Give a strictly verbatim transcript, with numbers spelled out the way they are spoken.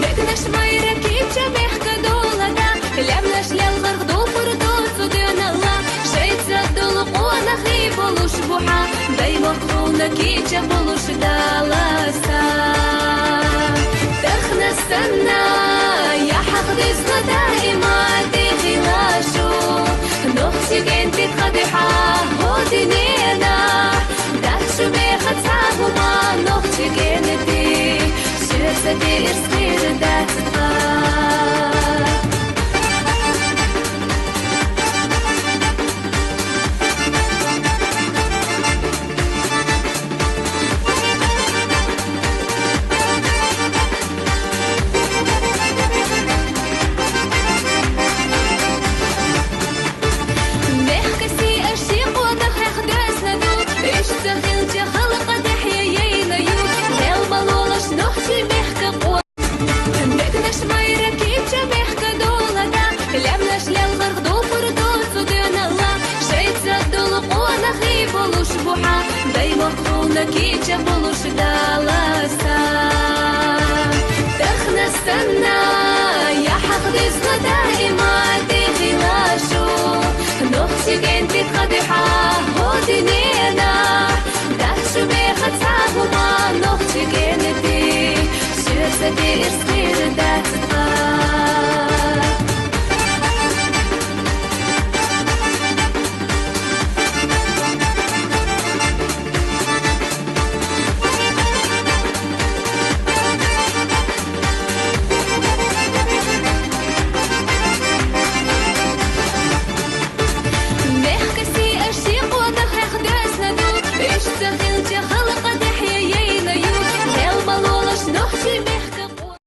Дэгнэш майра кибжа бэхка дуулада, лямнаш лялгар дупур дууцу дэнала, шэйца дулу къуна хи болуш буха, даймахруна кибжа болуш даласа. Тахна санна, я хак дизла даима дихилашу, нохчиген тит хадиха, годинена, дачу беха цагума нохчигенети, сердце бирскир датка.